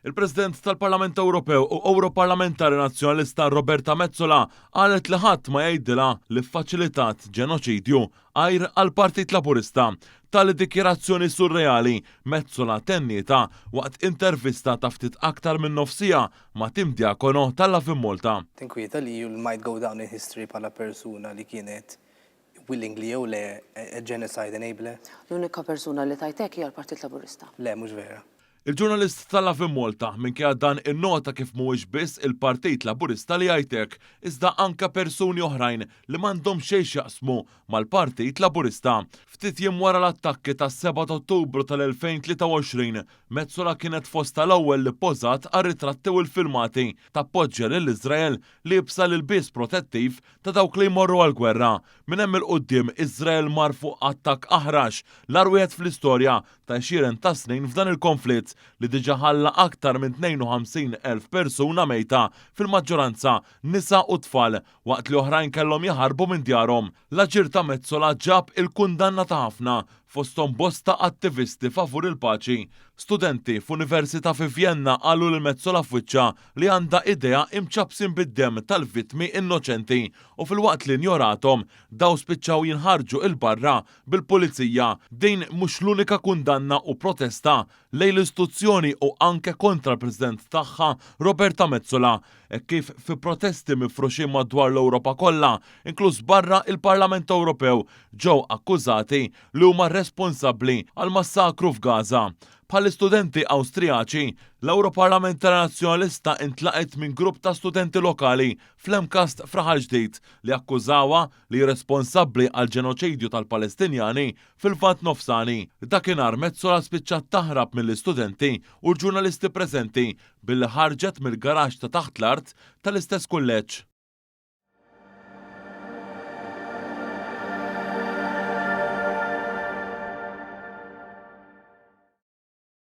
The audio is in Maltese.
Il-President tal-Parlament Ewropew u Ewroparlamentari Nazzjonalista Roberta Metsola qalet li ħadd ma jgħidilha li ffaċilitat ġenoċidju għajr għall-Partit Laburista. Tali dikjarazzjoni surreali Metsola tennietha waqt intervista ta' ftit aktar minn nofs siegħa ma' Tim Diacono tal-Lovin Malta. Tinkwieta li you might go down in history bħala persuna li kienet willingly jew le a genocide enabler. L-unika persuna li tgħid hekk hija l-Partit Laburista. Le, mhux vera. Il-ġurnalist tal-Lovin Malta minkejja dan innota kif mhuwiex biss il-Partit Laburista li jgħid hekk, iżda anke persuni oħrajn li m'għandhom xejn x'jaqsmu mal-Partit Laburista. Ftit jiem wara l-attakki tas-sebgħa ta' Ottubru tal-2023, Metsola kienet fost tal-ewwel li ppożat għar-ritratti u l-filmati tappoġġja lil Iżrael liebsa l-ilbies protettiv ta' dawk li jmorru għall-gwerra. Minn hemm 'il quddiem Iżrael mar fuq attakk aħrax, l-agħar wieħed fl-istorja ta' għexieren ta' snin f'dan il-konflitt li diġà ħalla aktar minn 52,000 persuna mejta, fil-maġġoranza nisa u tfal, waqt li oħrajn kellhom jaħarbu minn djarhom. L-aġir ta' Metsola ġab il-kundanna ta' ħafna, fosthom bosta attivisti favur il-paċi. Studenti f'università fi Vjenna qalu lil Metsola f'wiċċha li għandha idejha imċappsin bid-demm tal-vittmi innoċenti u filwaqt li injorathom, dawn spiċċaw jinħarġu 'il barra bil-pulizija. Din mhux l-unika kundanna u protesta lejn l-istituzzjoni u anke kontra l-President tagħha Roberta Metsola, hekk kif fi protesti mifruxin madwar l-Ewropa kollha, inkluż barra il-Parlament Ewropew, ġew akkużati li huma responsabbli għall-massakru f'Gaza. Bħall-istudenti Awstrijaċi, l-Ewroparlamentari Nazzjonalista intlaqgħet minn grupp ta' studenti lokali fl-MCAST f'Raħal Ġdid li akkużawha li hi responsabbli għall-ġenoċidju tal-Palestinjani fil-Lvant Nofsani. Dakinhar Metsola spiċċat taħrab mill-istudenti u l-ġurnalisti preżenti billi ħarġet mill-garaxx ta' taħt l-art tal-istess kulleġġ.